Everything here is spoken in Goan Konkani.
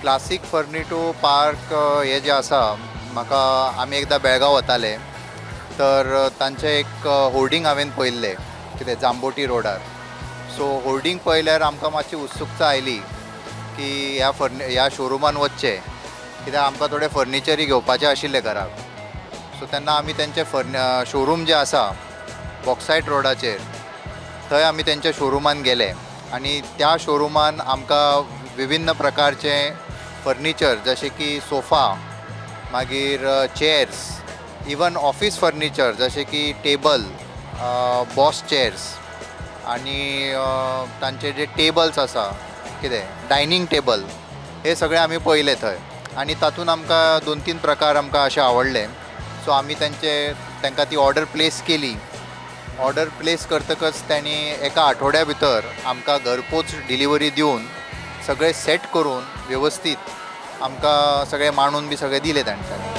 क्लासीक फर्निटो पार्क हे जे आसा, म्हाका आमी एकदां बेळगांव वताले तर तांचें एक होर्डींग हांवें पळयल्लें कितें जांबोटी रोडार. सो होर्डींग पळयल्यार आमकां मातशी उत्सुकता आयली की ह्या शोरुमान वचचें, कित्याक आमकां थोडें फर्निचरूय घेवपाचें आशिल्लें घराक. सो तेन्ना आमी तेंचें शोरूम जें आसा बॉक्सायट रोडाचेर, थंय आमी तेंच्या शोरुमान गेले आनी त्या शोरुमान आमकां विभिन्न प्रकारचे फर्निचर जशें की सोफा, मागीर चेअर्स, इवन ऑफीस फर्निचर जशें की टेबल, बॉस चेअर्स आनी तांचे जे टेबल्स आसा, कितें डायनींग टेबल, हे सगळे आमी पळयले थंय आनी तातूंत आमकां दोन तीन प्रकार आमकां अशे आवडले. सो आमी तांकां ती ऑर्डर प्लेस केली. ऑर्डर प्लेस करतकच तांणी एका आठवड्या भितर आमकां घरपोच डिलिव्हरी दिवन सगळें सेट करून वेवस्थीत आमकां सगळें मांडून बी सगळें दिलें तांच्यांनी.